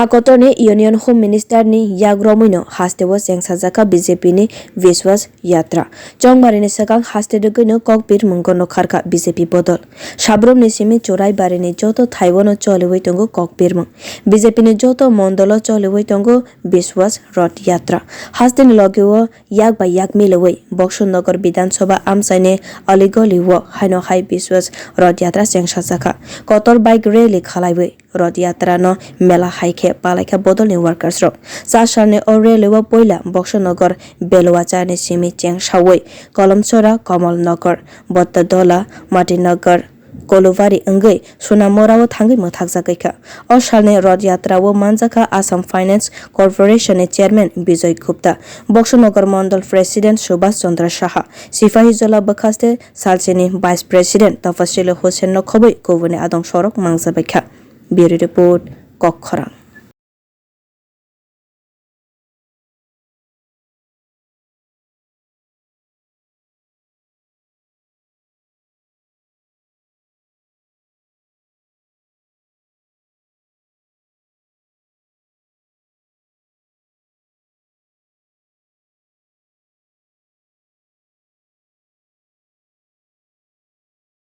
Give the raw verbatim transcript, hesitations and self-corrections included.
A kotorni Union Home Minister ni yak romwino hasteo chengsajakha B J P ni Vishwas Yatra. Chongmarini swkang haste rwgwino kok birmwngo nokharkha B J P bodol. Sabrumni simi Churaibarini joto thaibono choliwi tongo kok birmwng. B J P ni joto mondolo choliwi tongo Vishwas Rath Yatra. Hasteni logeo yak bai yak milwi Boksonogor Bidhan Sabha amchaini aligoli o haino hai Vishwas Rath Yatra chengsajakha. Kotor bike rally khalaiwi Rath Yatra no mela hai khe palaikha bodolni workers rok. Cha salni o rally o poila Boksonogor Beluachani simi chengsawi Kolomchora, Kamalnagar, Bhattadola, Matinagar, Kolubari wngwi Sonamora o thangwi mwthakjagwi kha. O salni Rath Yatra o manjakha Assam Finance Corporation ni Chairman Bijoy Gupta, Boksonogor Mondol President Subhas Chandra Saha, Sipahijola bwkhaste salsini Vice President Tafasil Hussain no khobwi kubuni adong sorok mangjabaikha. Bureau Report, Kokkhorang.